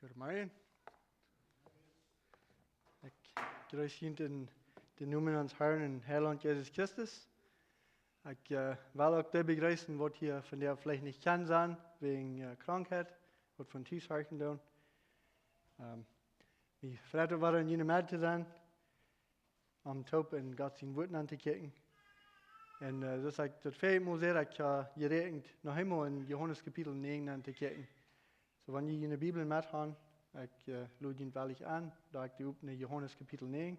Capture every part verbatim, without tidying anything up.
Goodemorjen. Ekj jreess junt en dän Nomen onsen Harn un Heilaunt Jesus Christus. Ekj, äh, well uk dee bejreessen, waut hia vondoag veleicht nich kjennen sennen, wäajen, äh, Krankheit, waut von Tus horchen doonen. Ähm, wie freien ons, wada en june Medd to sennen, om toop en Gott sien Wuat aun to kjikjen. Un, äh, soo aus ekj daut väaje Mol säd, ekj hab jeräakjent, noch eemol en Johanes Kapitel näajen aun to kjikjen. Soo, wan jie june Bibel met han, ekj, äh, lod junt woarlich aun, daut jie oppmoaken Johanes Kapitel näajen.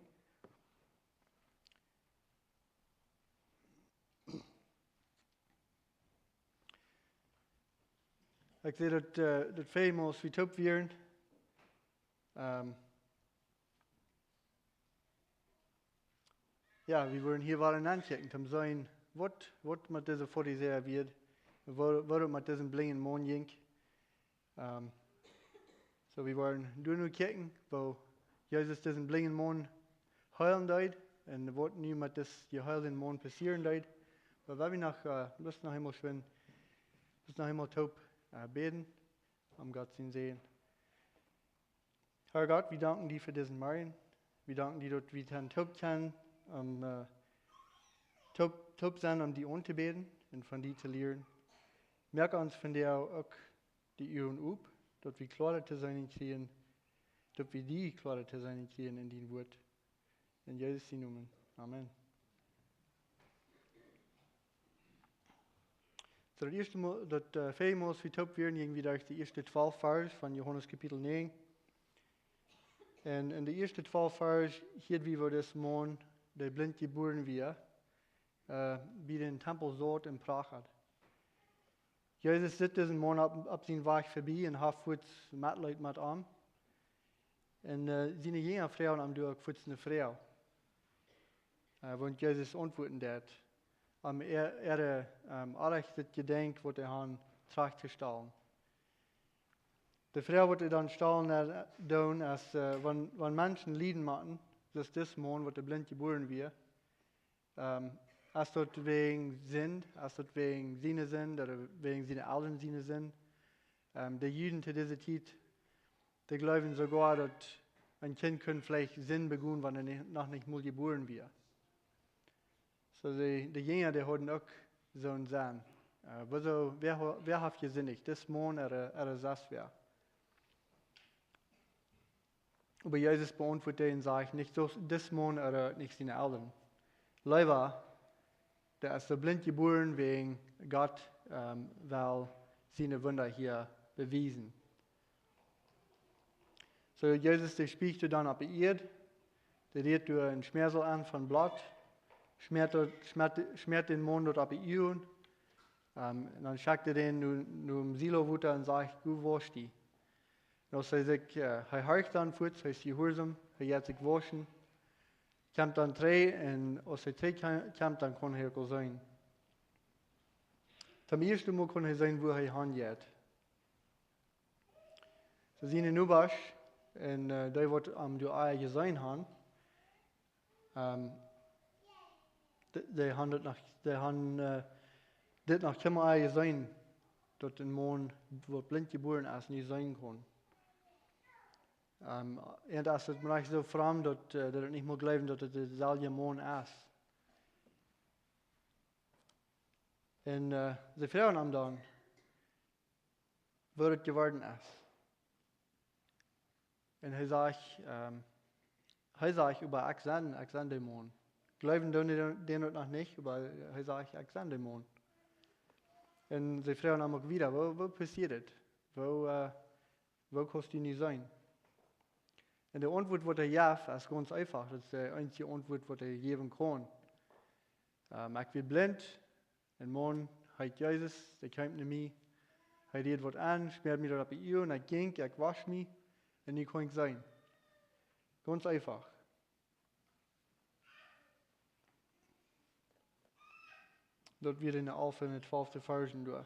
Ekj säd daut, äh, daut väaje Mol aus wie toop wieren, ähm, jo, wie wudden hia wada aunkjikjen, om to seenen, waut, waut met dise Farisäa wia, waut, waut met disen blinden Maun jinkj. Ähm, soo, wie wudden doa nu kjikjen, woo Jesus disen blinden Maun heelen deed un waut nu met disen jeheelden Maun passieren deed. Oba wie wellen noch, äh, bloos noch eemol schwind, bloos noch eemol toop, äh, bäden, om Gott sien Säajen. Herr Gott, wie danken die fa disen Morjen. Wie danken die, daut wie kjennen toop kjennen, om, äh, toop, toop sennen, om die auntobäden un von die to lieren. Moak ons vondoag uk de Uagen op, daut wie kloara to seenen kjrieen, daut wie die kloara to seenen kjrieen en dien Wuat. En Jesus sien Nomen. Amen. Soo, daut ieeschte Mol, daut, äh, väaje Mol aus wie toop wieren, jinjen wie derch de ieeschte twalf Varsch von Johanes Kapitel näajen. Un en de ieeschte twalf Varsch hieed wie, woo dis Maun, dee blint jebuaren wia, äh, bie dän Tempel saut un prachad. Jesus sitt disen Maun opp, opp sienen Wajch verbie un haft fuaz Metleet met am. Un, äh, siene Jinja froagen am doa uk fuaz ne Froag. Äh, waut Jesus auntwuaden deed. Om äa, äare, ähm, orrajchtet Jedenkj, waut see han, trajcht to stalen. De Froag, waut see dan stalen, äh, doonen, es, äh, wan, wan Menschen lieden motten, soo aus dis Maun, waut dee blint jebuaren wia, ähm, es daut wäajen Sind, es daut wäajen siene Sind, ooda wäajen siene Elren siene Sind? Ähm, de Juden to dise Tiet, dee jleewden soogoa, daut een Kjint kunn veleicht Sind begonen, wan et nich, noch nich mol jebuaren wia. Soo, de, de Jinja, dee hauden uk soon Senn. Äh, woo soo, wäa ha-, wäa haft jesindicht? Dis Maun ooda, ooda sest wäa? Oba Jesus beauntwuat dee un sajcht: Nich soo, dis Maun ooda nich siene Elren. Leewa, dee es soo blint jebuaren, wäajen Gott, ähm, well siene Wunda hia bewiesen. Soo, Jesus, dee spiecht dan opp de Ieed, dee rieet doa een Schmäasel aun von Bloot, schmäat daut, schmäat, schmäat dän Maun daut opp de Uagen, ähm, un dan schekjt hee dän no, nom Silowater un sajcht: Go wausch die. Un aus hee sikj, äh, hee horcht dan fuaz, hee es jehuarsom, hee jeit sikj wauschen, kjemt dan trigj, un aus hee trigj kje-, kjemt, dan kaun hee uk aul seenen. Toom ieeschten Mol kaun hee seenen, wua hee han jeit. Soo, siene Nobasch un, äh, dee, waut am doa ea jeseenen han, ähm, dee, dee han daut noch, dee han, äh, dit noch kjeenmol ea jeseenen, daut een Maun, waut blint jebuaren es, nu seenen kaun. Ähm, un daut es mie uk soo framd, daut, äh, daut see nich mol jleewen, daut et deselwja Maun es. Un, äh, see froagen am dan, woo et jeworden es. Un hee sajcht, ähm, hee sajcht: Oba ekj sie, ekj sie de Maun. Jleewen doonen dee, dee daut noch nich, oba hee sajcht: Ekj sie de Maun. Un see froagen am uk wada: Woo, woo passieed et? Woo, äh, woo kaust du nu seenen? Un de Auntwuat, waut hee jeft, es gaunz eenfach. Daut es de eensje Auntwuat, waut hee jäwen kaun. Ähm, ekj wia blint, een Maun heet Jesus, dee kjeem no mie. Hee rieed waut aun, schmäad mie daut opp de Uagen, ekj jinkj, ekj wausch mie, un nu kaun ekj seenen. Gaunz eenfach. Daut wia en de alfte un de twalfte Varsch doa.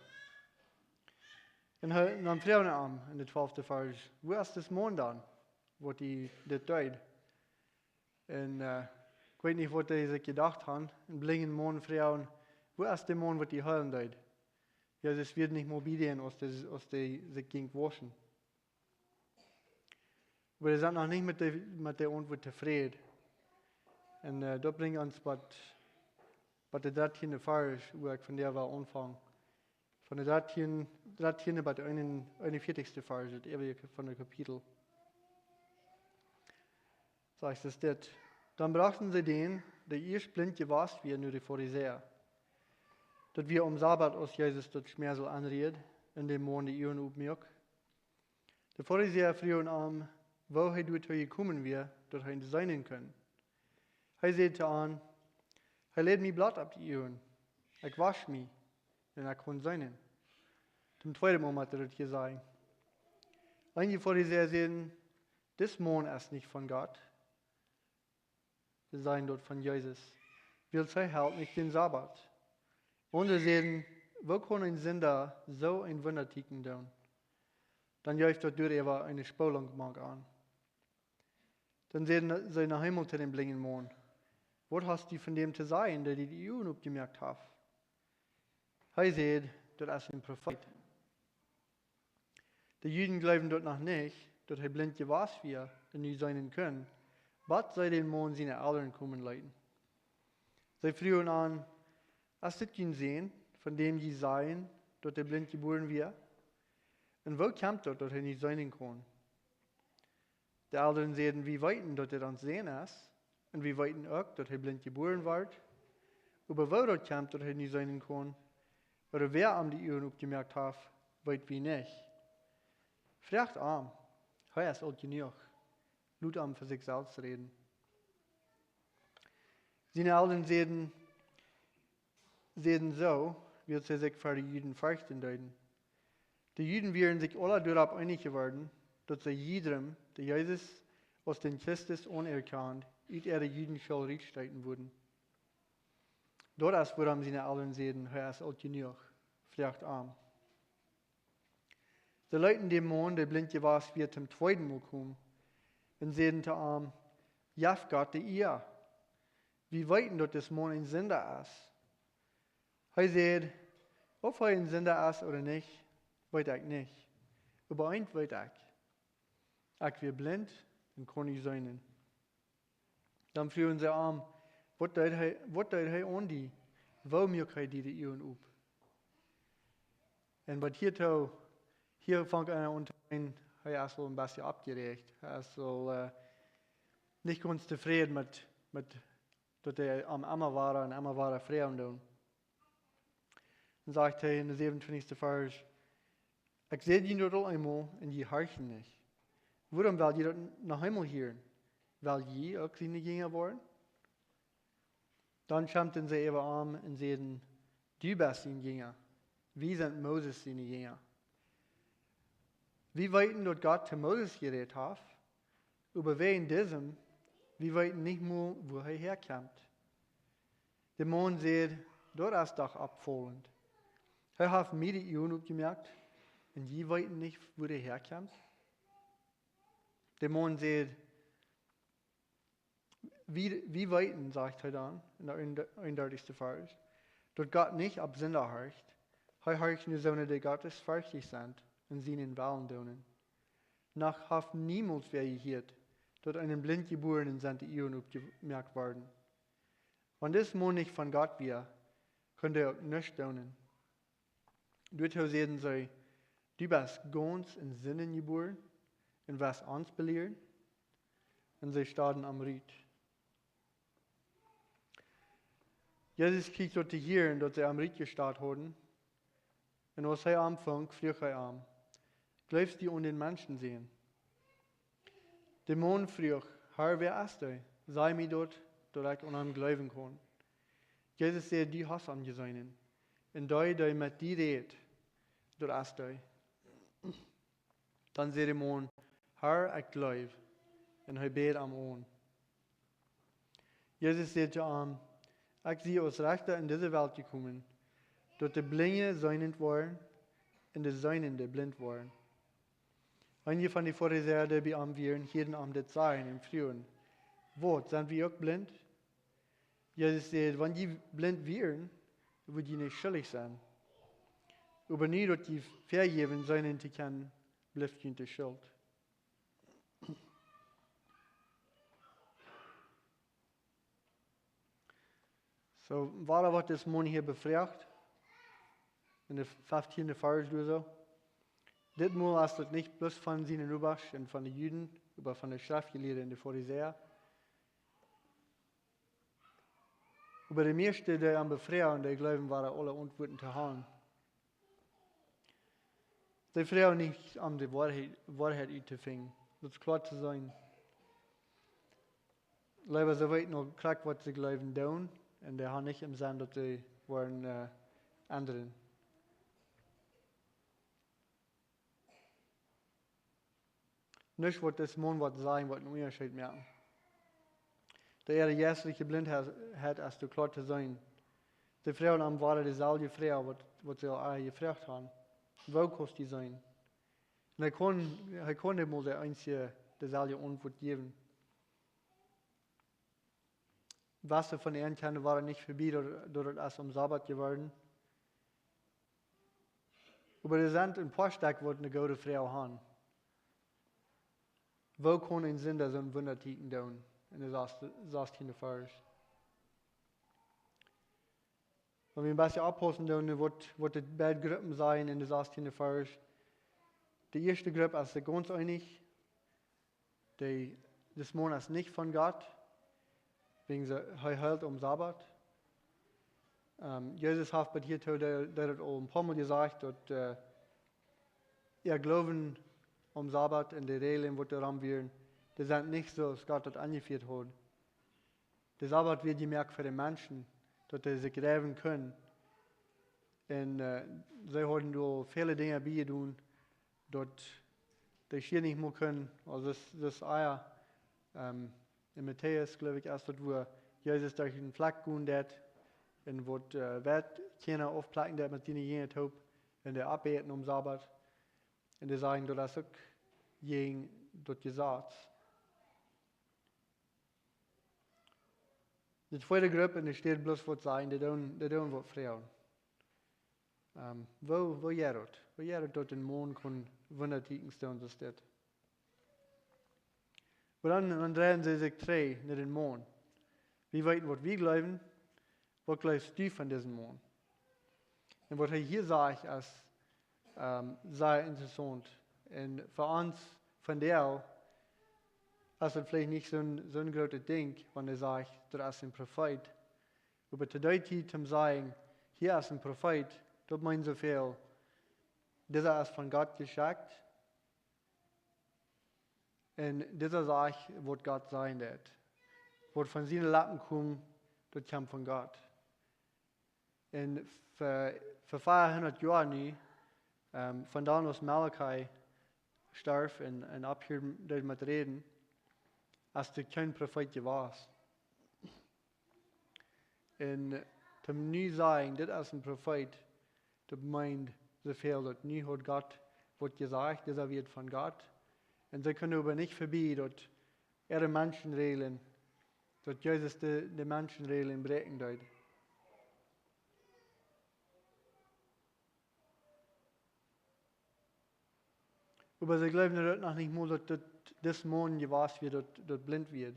Un hee, dan froagen see am en de twalfte Varsch: Wua es dis Maun dan, waut die dit deed? Un, äh, ekj weet nich, waut see sikj jedocht han, een blinden Maun froagen: Wua es de Maun, waut die heelen deed? Jesus wia nich mol bie dän, aus dee, aus dee sikj jinkj wauschen. Oba dee sent noch nich met de, met de Auntwuat tofräd. Un äh, daut brinjt ons waut, waut de dartieende Varsch, wua ekj von däa well aunfangen. Von de dartieende, dartieende bat de eenenvieetichste Varsch, daut äwaje von daut Kapitel. Sajcht es dit: Dan brochten see dän, dee ieescht blint jewast wia, no de Farisäa. Daut wia aum Sabat, aus Jesus daut Schmäasel aunrieed un däm Maun de Uagen opmuak. De Farisäa fruagen am, woo hee doatoo jekomen wia, daut hee seenen kunn. Hee säd to an: Hee läd mie Blott opp de Uagen. Ekj wosch mie un ekj kunn seenen. Toom tweeden Mol mott hee daut hia sajen. Eenje Farisäa säden: Dis Maun es nich von Gott. Dee sajen daut von Jesus, wiels hee helt nich dän Sabat. Aundre säden: Woo kaun een Sinda soo een Wundatieekjen doonen? Dan jeef daut doaräwa eene Spoolunk mank an. Dan säden see noch eemol to dän blinjen Maun: Waut hast du von däm to sajen, dee die de Uagen opjemoakt haft? Hee säd: Daut es een Profeet. De Juden jleewden daut noch nich, daut hee blint jewast wia un nu seenen kunn, bat see dän Maun siene Elren komen leeten. See fruagen an: Es dit jun Sän, von däm jie sajen, daut hee blint jebuaren wia? Un woo kjemt daut, daut hee nu seenen kaun? De Elren säden: Wie weeten, daut dit ons Sän es, un wie weeten uk, daut hee blint jebuaren wort. Oba woo daut kjemt, daut hee nu seenen kaun, ooda wäa am de Uagen opjemoakt haft, weet wie nich. Froagt am, hee es oolt jenuach. Lot am fa sikj selfst räden. Siene Elren säden, säden soo, wiels see sikj ver de Juden ferchten deeden. De Juden wieren sikj aula doaropp eenich jeworden, daut see jiedrem, dee Jesus aus dän Christus aunerkjant, ut äare Judenschool rutsteeten wudden. Daut es wuarom siene Elren säden: Hee es oolt jenuach, froagt am. See leeten dän Maun, dee blint jewast wia, toom tweeden Mol komen un säden to am: Jeff Gott de Ea. Wie weeten, daut dis Maun een Sinda es. Hee säd: Auf hee een Sinda es ooda nich, weet ekj nich. Oba eent weet ekj: Ekj wia blint un kaun nu seenen. Dan fruagen see am: Waut deed hee, waut deed hee aun die? Woo muak hee die de Uagen op? Un waut hia too, hia fangt eena aun to meenen, hee es aul een bät oppjeräacht. Hee es aul äh, nich gaunz tofräd met, met daut hee am emma wada un emma wada froagen deed. Dan sajcht hee en de säwenuntwintichste Varsch: Ekj säd junt daut aul eemol un jie horchten nich. Wuarom well jie daut noch eemol hieren? Well jie uk siene Jinja woaren? Dan schemten see äwa am un säden: Du best sien Jinja, wie sent Moses siene Jinja. Wie weeten, daut Gott to Moses jerät haft, oba wäajen disem, wie weeten nich mol, wua hee häakjemt. De Maun säd: Daut es doch oppfaulent. Hee haft mie de Uagen opjemoakt un jie weeten nich, wua hee häakjemt. De Maun säd: Wie, wie weeten, sajcht hee dan en de eenundartichste Varsch, daut Gott nich opp Sinda horcht. Hee horcht no soone, dee gottesferchtich sent un sienen Wellen doonen. Noch haft niemols wäa jehieet, daut eenen Blintjebuarnen sent de Uagen opjemoakt worden. Wan dis Maun nich von Gott wia, kunn hee uk nuscht doonen. Doatoo säden see: Du best gaunz en Sinden jebuaren un west ons belieren? Un see stoden am rut. Jesus kjrieech daut to hieren, daut see am rutjestot hauden. Un aus hee am funk, fruach hee am: Jleefst du aun dän Menschensän? De Maun fruach: Herr, wäa es hee? Saj mie daut, daut ekj aun am jleewen kaun. Jesus säd: Du hast am jeseenen. Un dee, dee met die rät, daut es hee. Dan säd de Maun: Herr, ekj jleew. Un hee bäd am aun. Jesus säd to am: Ekj sie aus Rechta en dise Welt jekomen, daut de Blinje seenent woaren un de Seenende blint woaren. Eenje von de Farisäa, dee bie am wieren, hieeden am dit sajen un fruagen: Waut, sent wie uk blint? Jesus säd: Wan jie blint wieren, wudd jie nich schullich sennen. Oba nu daut jie vejäwen seenen to kjennen, blift junt de Schult. Doa wada woat dis Maun hia befroacht, en de feftiende Varsch ooda soo. Ditmol es daut nich bloos von siene Nobasch un von de Juden, oba von de Schreftjelieede un de Farisäa. Oba de mieeschte, dee am befroagen, dee jleewen, wieren aule Auntwuaten to haben. Dee froagen nich om de Woarheit, Woarheit uttofinjen. Daut es kloa to seenen. Leewa see weeten uk krakjt, waut see jleewen doonen, un dee haben nich em Senn, daut see woaren, äh, endren. Nuscht, waut dis Maun woat sajen, woat een Unjascheet moaken. De äare jeistliche Blintheit es doa kloa to seenen. See froagen am wada deeselwje Froag, waut, waut see aul jefroacht haben. Woo kaust du seenen? Un hee kunn, hee kunn nich mol de eensje, deeselwje Auntwuat jäwen. Waut see von an kjennen, wia nich verbie, doa, doa daut es aum Sabbat jeworden. Oba doa sent een poa Stekj, waut eene goode Froag haben. Woo kaun een Sinda soon Wundatieekjen doonen? En de sas-, sastiende Varsch. Wan wie een bät oppaussen doonen, waut, waut de beid Gruppen sajen en de sastiende Varsch. De ieeschte Grupp es sikj gaunz eenich, dee, dis Maun es nich von Gott, wäajen see, hee heelt aum Sabbat. Ähm, Jesus haft bat hia too, dee, dee haft aul een poa Mol jesajcht, daut, äh, äa Gloowen aum Sabbat un de Räajlen, waut doaromm wieren, dee sent nich soo, aus Gott daut aunjefieet haud. De Sabbat wia jemoakt fa de Menschen, daut dee sikj reiwen kunnen. Un, äh, see hauden doa väle Dinja bie jedonen, daut dee schieren nich mea kunnen, aulsoo daut, daut ea, ähm, en Matäus, jleew ekj, es daut, wua Jesus derch een Flakj gonen deed, un waut, äh, Weitkjarna aufplekjen deed met siene Jinja toop, un dee opäten aum Sabbat. Un dee sajen, daut es uk jäajen daut Jesaz. De tweede Grupp, un dee steit bloos waut sajen, dee doonen, dee doonen waut froagen. Ähm, woo, woo jeit daut? Woo jeit daut, daut een Maun kunn Wundatieekjens doonen, soo aus dit? Oba dan, dan dreien see sikj trigj no dän Maun. Wie weeten, waut wie jleewen. Waut jleefst du von disen Maun? Un waut hee hia sajcht, es, ähm, sea interessaunt. Un fa ons vondoag es daut veleicht nich soon, soon grootet Dinkj, wan hee sajcht, daut es een Profeet. Oba to dee Tiet to sajen, hia es een Profeet, daut meent soo väl, disa es von Gott jeschekjt. Un disa sajcht, waut Gott sajen deed. Waut von siene Leppen kjemt, daut kjemt von Gott. Un fa, fa veahundat Joa nu, ähm, von dan aus Malachi storf un, un ophieed met räden, es doa kjeen Profeet jewast. Un to nu sajen, dit es een Profeet, daut meent soo väl, daut nu haud Gott waut jesajcht, disa wia von Gott. Un see kunnen oba nich verbie daut äare Menschenräajlen, daut Jesus de, de Menschenräajlen bräakjen deed. Oba see jleewen daut noch nich mol, daut, daut dis Maun jewast wia, daut, daut blint wia,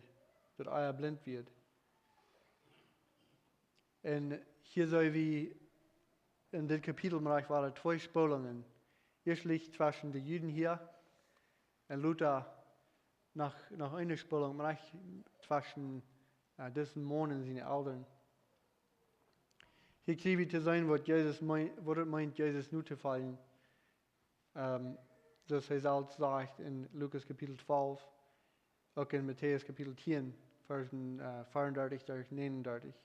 daut ea blint wia. Un hia seene wie en dit Kapitel, mau ekj wia twee Spolungen. Ieeschtlich tweschen de Juden hia un lota noch, noch eene Spolunk, mau ekj tweschen, äh, disen Maun un siene Elren. Hia kjrie wie to seenen, waut Jesus meen-, waut et meent, Jesus notofoljen. Ähm, soo aus hee selfst sajcht en Lukas Kapitel twalf, uk en Matäus Kapitel tieen, Varschen, äh, veeaundartich bat neeaundartich.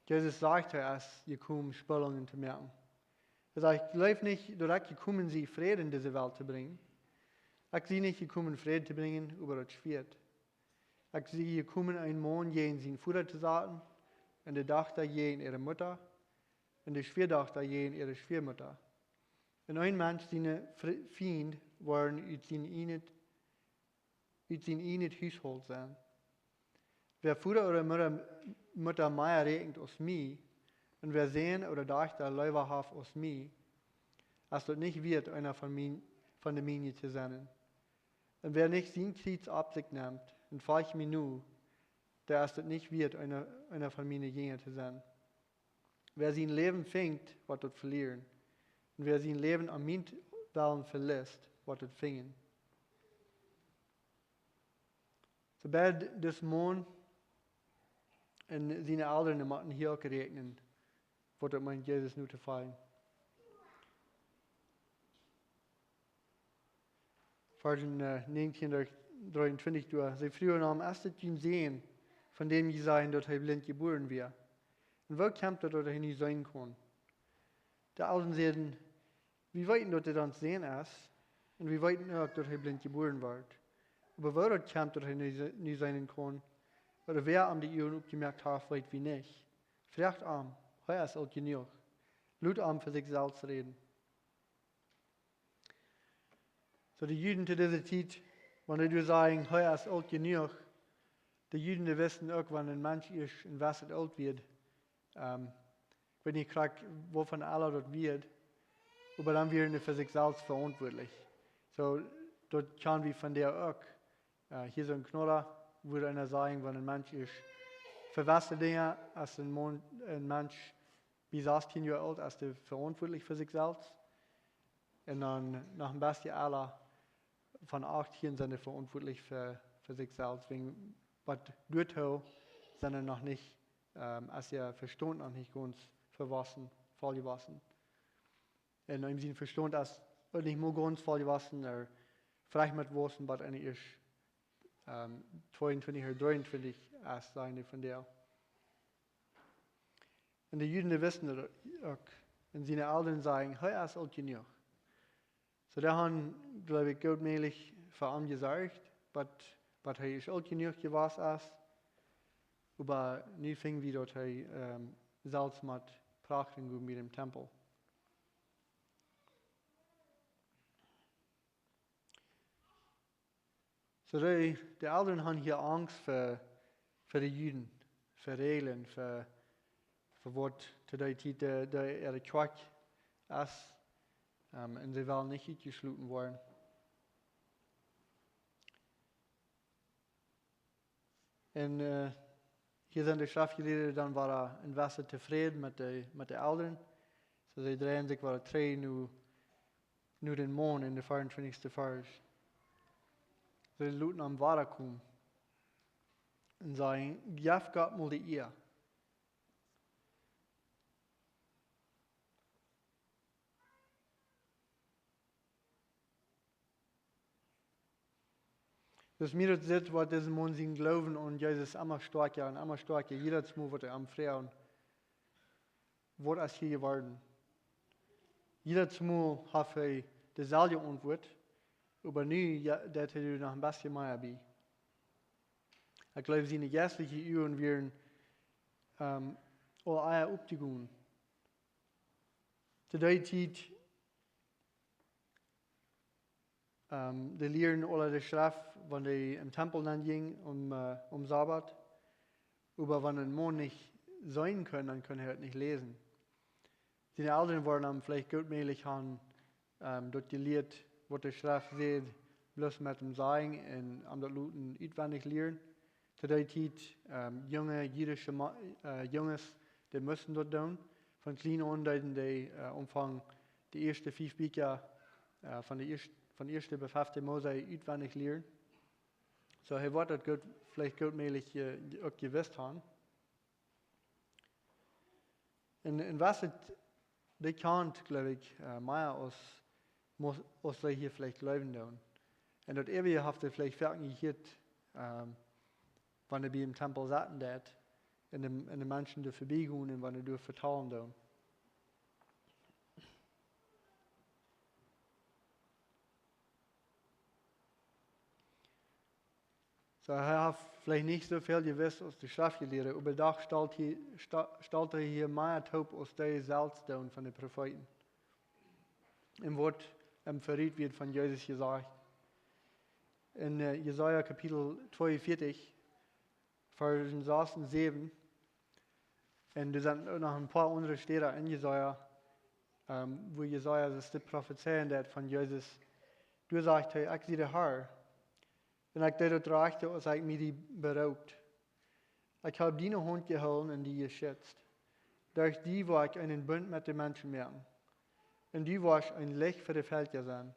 Jesus sajcht, hee es jekomen Spolungen to moaken. Hee sajcht: "Jleeft nich, daut ekj jekomen sie, Fräd en dise Welt to brinjen. Ekj sie nich jekomen, Fräd to brinjen, oba daut Schwieet. Ekj sie jekomen, een Maun jäajen sienen Voda to saten, un de Dochta jäajen äare Mutta, un de Schwiadochta jäajen äare Schwiamutta. Un een Mensch siene Fr-, Fiend woaren ut sien ieejnet, ut sien ieejnet Hushault sennen. Wäa Voda ooda Mutta, Mutta mea räakjent aus mie, un wäa Sän ooda Dochta leewa haft aus mie, es daut nich wieet, eena von mien-, von de Miene to sennen. Un wäa nich sien Kjriez opp sikj nemt un folcht mie no, dee es daut nich wieet, eena, eena von miene Jinja to sennen. Wäa sien Läwen finjt, woat daut velieren. Un wäa sien Läwen om mientwellen veliest, woat daut finjen. Soo beid dis Maun un siene Elren motten hia uk räakjnen, waut daut meent, Jesus notofoljen. Varsch, äh, näajentieen bat dreeuntwintich doa. See fruagen am: "Es dit jun Sän, von däm jie sajen, daut hee blint jebuaren wia? Un woo kjemt daut, daut hee nu seenen kaun?" De Elren säden: "Wie weeten, daut dit ons Sän es, un wie weeten uk, daut hee blint jebuaren wort. Oba woo daut kjemt, daut hee nu se-, nu seenen kaun, ooda wäa am de Uagen opjemoakt haft, weet wie nich. Froagt am, hee es oolt jenuach. Lot am fa sikj selfst räden." Soo de Juden to dise Tiet, wan dee sajen, hee es oolt jenuach, de Juden, dee wisten uk, wan een Mensch ieescht een jewesset Aula wia, ähm, ekj weet nich krakjt, woo väl Aula daut wia, oba dan wia hee fa sikj selfst veauntwuatlich. Soo, daut kjenn wie vondoag uk. Äh, hia soo een Knoda, wudd eena sajen, wan een Mensch ieescht fa jewesse Dinja, aus een Maun, een Mensch bie sastieen Joa oolt es dee veauntwuatlich fa sikj selfst. Un dan noch een bät Aula, von achttieen sent dee veauntwuatlich fa, fa sikj selfst. Wäajen waut doatoo sent dee noch nich, ähm, es äa Vestaunt noch nich gaunz volwossen, volljewossen. Un om sien Vestaunt es uk nich mea gaunz volljewossen, oba veleicht met waussen, bat eena ieescht, ähm, tweeuntwintich ooda dreeuntwintich es, sajen dee vondoag. Un de Juden, dee wisten daut uk. Un siene Elren sajen: "Hee es oolt jenuach." Soo, dee han, jleew ekj, goot mäajlich fa am jesorcht, bat, bat hee ieescht oolt jenuach jewast es. Oba nu finj wie, daut hee, ähm, selfst mott prachren gonen bie dän Tempel. Soo, de, de Elren han hia Angst fa, fa de Juden, fa Räajlen, fa, fa waut to dee Tiet de, de äare Kjoakj es, ähm, un see wellen nich utjeschloten woaren. Un, äh, hia sent de Schreftjelieede dan wada een bät tofräd met de, met de Elren. Soo, see dreien sikj wada trigj no, no dän Maun en dän veauntwintichsten Varsch. See loten am wada komen un sajen: "Jeff Gott mol de Ea." Daut mie daut sitt, woat dise Maun sien Gloowen aun Jesus emma stoakja un emma stoakja, jiedet Mol, waut hee am fruach, waut es hia jeworden? Jiedet Mol haft hee deeselwje Auntwuat, oba nu, jo, daut hee noch een bät mea bie. Ekj jleew, siene jeistliche Uagen wieren, ähm, aul ea opjegonen. To dee Tiet, ähm, dee lieeden aule de Schreft, wan dee em Tempel nenn jinjen, om, äh, om Sabbat. Oba wan een Maun nich seenen kunn, dan kunn hee daut nich läsen. Siene Elren wudden am veleicht goot mäajlich han, ähm, daut jelieet, waut de Schreft sajcht, bloos met am sajen un am daut loten utwendich lieren. To dee Tiet, ähm, junge jüdische Ma-, äh, Junges, dee musten daut doonen. Von kjlien aun deeden dee, äh, aunfangen, de ieeschte fief Bieekja, äh, von de ieescht-, von ieeschte bat fefte Mose utwendich lieren. Soo, hee woat daut goot, veleicht goot mäajlich, äh, uk jewist han. Un, un waut et, dee kjant, jleew ekj, äh, mea aus, mos-, aus see hia veleicht jleewen doonen. Un daut äwje haft hee veleicht foaken jehieet, ähm, wan hee bie dän Tempel sitten deed, un de, un de Menschen doa verbie jinjen un wan hee doa vetalen deed. Soo, hee haft veleicht nich soo väl jewist aus de Schreftjelieede, oba doch stalt hee, sta-, stalt hee hia mea toop aus dee selfst doonen von de Profeeten. Un waut am verrät woat von Jesus jesajcht. En, äh, Jesaja Kapitel tweeunvieetich, Varsch sas un säwen. Un doa sent uk noch een poa aundre Städen en Jesaja, ähm, wua Jesaja soo profezeien deed von Jesus. Doa sajcht hee: "Ekj sie de Herr. Un ekj deed daut rajchte, aus ekj mie die beroopt. Ekj hab diene Haunt jehoolen un die jeschitzt. Derch die woa ekj eenen Bunt met de Menschen moaken. Un du woascht een Licht fa de Velkja sennen.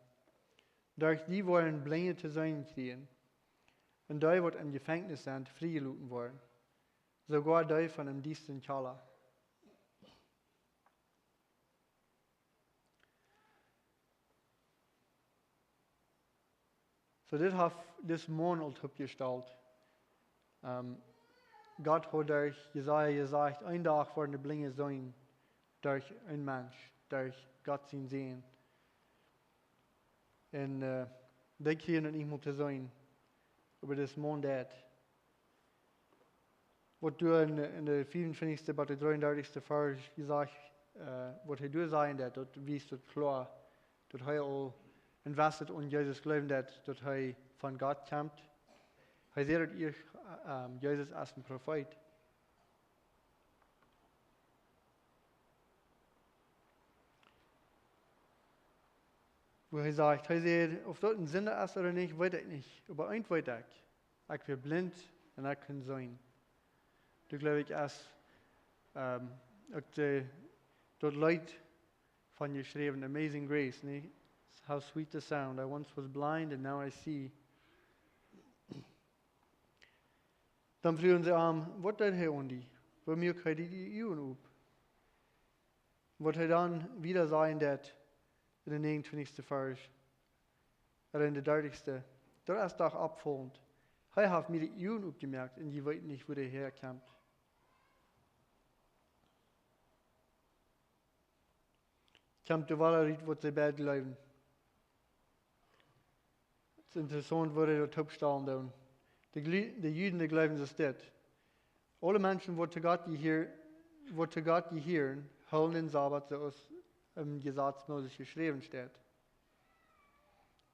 Derch die woaren Blinje to seenen kjrieen. Un dee, waut em Jefenkjnis sent, frie jeloten woaren. Soogoa dee von dän diestren Kjalla. Soo, dit haft dis Maun aul toopjestalt. Ähm, Gott haud derch Jesaja jesajcht, een Dach woaren de Blinje seenen, derch een Mensch, derch Gott sien Sän. Un, äh, dee kjrieen daut nich mea to seenen. Oba dis Maun deed. Waut doa en, en de vieeuntwintichste bat de dreeundartichste Varsch jesajcht, äh, waut hee doa sajen deed, daut wiest daut kloa, daut hee aul en Woarheit aun Jesus jleewen deed, daut hee von Gott kjemt. Hee säd daut ieescht, ähm, Jesus es een Profeet. Wua hee sajcht, hee säd, auf daut een Sinda es ooda nich, weet ekj nich. Oba eent weet ekj. Ekj wia blint un ekj kunn seenen. Doa jleew ekj es, ähm, uk de, daut Leet von jeschräwen, Amazing Grace, nä? How sweet the sound. I once was blind and now I see. Dan fruagen see am, waut deed hee aun die? Woo muak hee die de Uagen op? Waut hee dan wieda sajen deed en de näajentwintichste Varsch, ooda en de dartichste, daut es doch oppfaulent. Hee haft mie de Uagen opjemoakt un jie weeten nich, wua dee häakjemt. Kjemt de Woarheit rut, waut see beid jleewen. Daut es interessaunt, woo dee daut toopstalen doonen. De Jli-, de Juden, dee jleewen daut dit. Aule Menschen, waut to Gott jehieren, waut to Gott jehieren, hoolen dän Sabat soo aus em Jesaz Moses jeschräwen steit.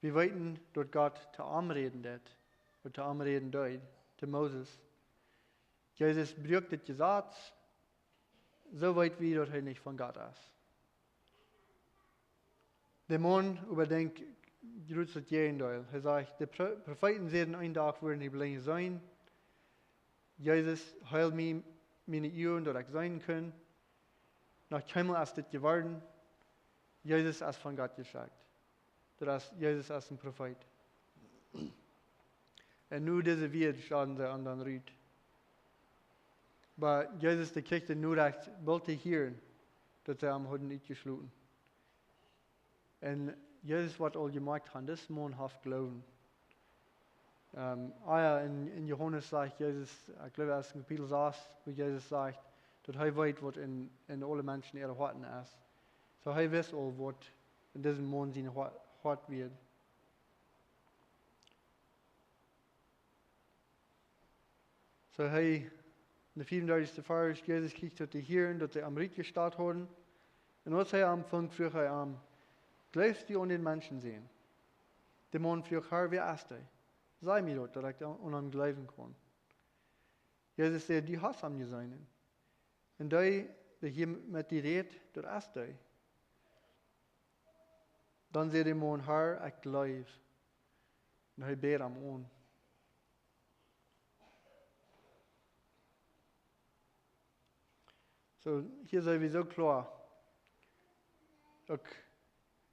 Wie weeten, daut Gott to am räden deed, waut to am räden deed, to Moses. Jesus bruak dit Jesaz, soo weet wie, daut hee nich von Gott es. De Maun äwadenkjt jroz daut Jäajendeel. Hee sajcht, de Pro-, Profeeten säden, een Dach woaren de Blinje seenen. Jesus heeld mie, miene Uagen, daut ekj seenen kunn. Noch kjeenmol es dit jeworden. Jesus es von Gott jeschekjt. Daut es, Jesus es een Profeet. Un nu dise Wieed stalden see am dan rut. Oba Jesus, dee kjrieech de Norecht boolt to hieren, daut see am hauden utjeschloten. Un Jesus woat aul jemoakt haben, dis Maun haft Gloowen. Ähm, ah jo, en, en Johanes sajcht Jesus, ekj jleew, daut es en Kapitel sas, wua Jesus sajcht, daut hee weet, waut en, en aule Menschen äare Hoaten es. Soo hee wist aul, waut en disen Maun sien Hoat, Hoat wia. Soo hee, en de vieeundartichste Varsch, Jesus kjrieech daut to hieren, daut see am rutjestat hauden. Un aus hee am funk, fruach hee am: "Jleefst du aun dän Menschensän?" De Maun fruach: "Herr, wäa es dee? Saj mie daut, daut ekj aun, aun am jleewen kaun." Jesus säd: "Du hast am jeseenen. Un dee, dee hia met die rät, daut es dee." Dan säd de Maun: "Herr, ekj jleew." Un hee bäd am aun. Soo, hia sent wie soo kloa. Uk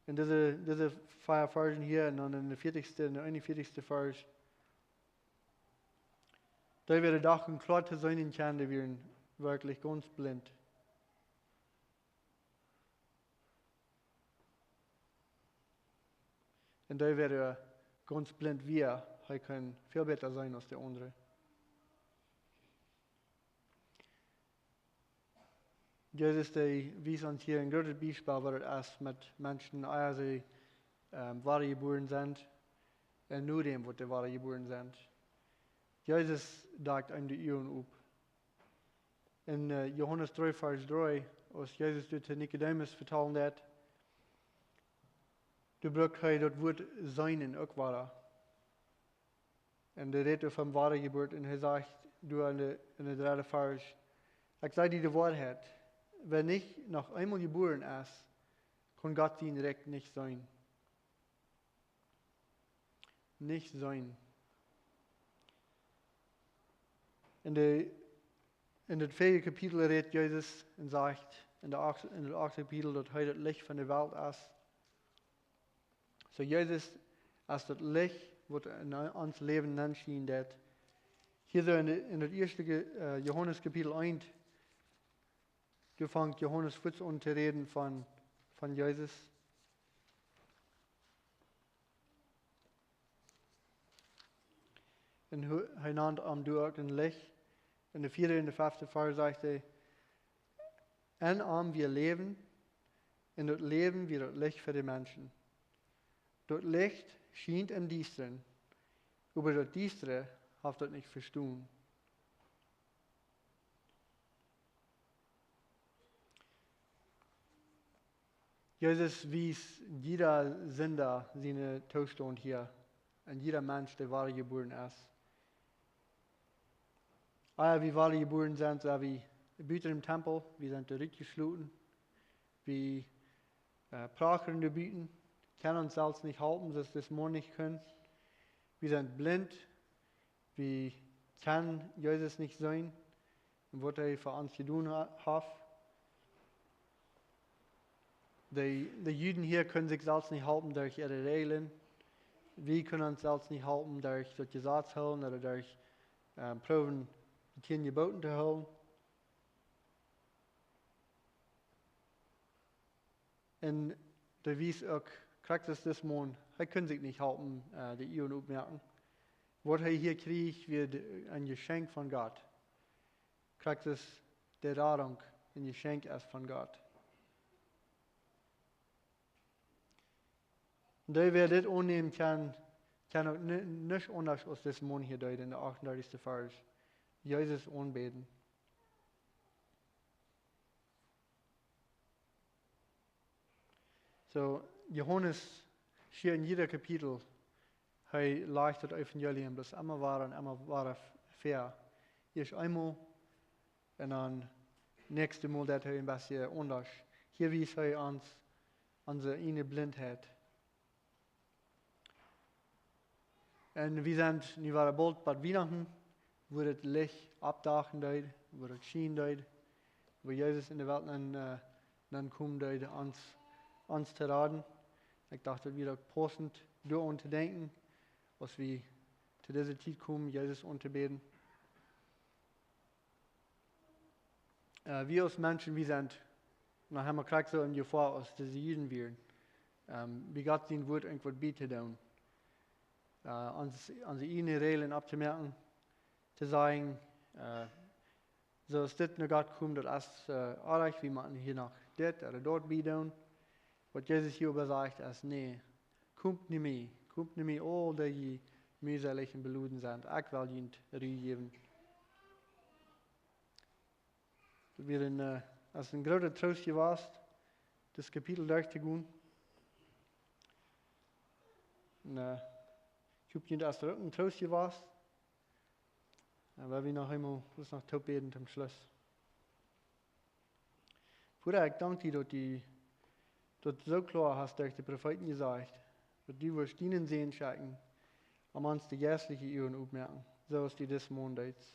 en dise, dise vea Varschen hia un dan en de vieetichste un de eenunvieetichste Varsch. Dee wieren doch een kloa to seenen kjennen, dee wieren werkjlich gaunz blint. Un dee wieren gaunz blint, wia, hee kunn väl bäta seenen aus de aundre. Jesus, dee wiest ons hia een grootet Biespel, waut daut es met Menschen, ea see, ähm, wadajebuaren sent, un no däm, waut dee wadajebuaren sent. Jesus moakt eenem de Uagen op. En, äh, Johanes dree, Varsch dree, aus Jesus dit to Nikodemus vetalen deed, doa brukt hee daut Wuat seenen uk wada. Un dee rät von Wadajeburt un hee sajcht doa en de, en de dredde Varsch: "Ekj saj die de Woarheit, wäa nich noch eemol jebuaren es, kaun Gott sien Rikj nich seenen." Nich seenen. En de En daut vieede Kapitel rät Jesus un sajcht en daut achte, en daut achte Kapitel, daut hee daut Licht von de Welt es. Soo Jesus es daut Licht, waut en ons Läwen nenn schienen deit. Hia soo en de, en daut ieeschte Ge-, äh, Johanes Kapitel eent, doa fangt Johanes fuaz aun to räden von, von Jesus. Un hee, hee nant am doa uk een Licht. En de vieede un de fefte Varsch sajcht hee: "En am wia Läwen, un daut Läwen wia daut Licht fa de Menschen. Daut Licht schient em Diestren, oba daut Diestre haft daut nich vestonen." Jesus wiest jieda Sinda sienen Toostaunt hia. Un jieda Mensch, dee wadajebuaren es. Ea wie wadajebuaren sent, sent wie buten dän Tempel, wie sent doa rutjeschloten. Wie, äh, prachren doa buten, kjennen ons selfst nich halpen, soo aus dis Maun nich kunn. Wie sent blint, wie kjennen Jesus nich seenen un waut hee fa ons jedonen ha-, haft. De, de Juden hia kunnen sikj selfst nich halpen derch äare Räajlen. Wie kunnen ons selfst nich halpen derch daut Jesaz hoolen ooda derch, äh, proowen, de tieen Jeboten to hoolen. Un dee wiest uk, krakjt soo aus dis Maun, hee kunn sikj nich halpen, äh, de Uagen opmoaken. Waut hee hia kjrieech, wia de, een Jeschenkj von Gott. Krakjt soo aus de Radunk een Jeschenkj es von Gott. Un dee, wäa dit aunnämen kaun, kaun uk ni-, nuscht aundasch aus dis Maun hia deed en de achtundartichste Varsch. Jesus aunbäden. Soo, Johanes schient en jieda Kapitel, hee lajcht daut Evangelium bloos emma wada un emma wada väa. Ieescht eemol un dan näakjste Mol deit hee een bät aundasch. Hia wiest hee ons onse ieejne Blintheit. Un wie sent nu wada boolt bie Wienachten, wua daut Licht oppdachen deed, wua daut schienen deed, wua Jesus en de Welt nenn, äh, nenn komen deed, ons, ons to raden. Ekj docht, daut wia uk paussent, doaraun to denkjen, aus wie to dise Tiet komen, Jesus auntobäden. Äh, wie aus Menschen, wie sent noch emma krakjt soo en Jefoa aus dise Juden wieren. Ähm, bie Gott sien Wort irjentwaut bie to doonen. Äh, ons, onse ieejne Räajlen opptomoaken, to sajen, äh, soo aus dit no Gott kjemt, daut es, äh, oajch, wie motten hia noch dit ooda daut bie doonen. Waut Jesus hia oba sajcht es: "Nä, komt no mie, komt no mie, aul dee jie meeselich un beloden sent. Ekj well junt Ru jäwen." Daut wia een, äh, es een groota Troost jewast, dit Kapitel derchtogonen. Un, äh, ekj hop, junt es daut uk een Troost jewast. Un wie wellen noch eemol, bloos noch toop bäden toom Schluss. Voda, ekj dank die, daut du daut soo kloa hast derch de Profeeten jesajcht, daut du woascht dienen Sän schekjen, om ons de jeistliche Uagen optomoaken, soo aus du dis Maun deetst.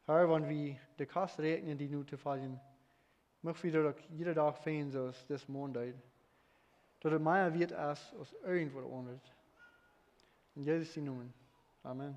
Herr, wan wie de Kost räakjnen, die nu to foljen, mucht wie daut uk jieda Dach finjen, soo aus dis Maun deed, daut et mea wieet es aus irjentwaut aundret. En Jesus sien Nomen. Amen.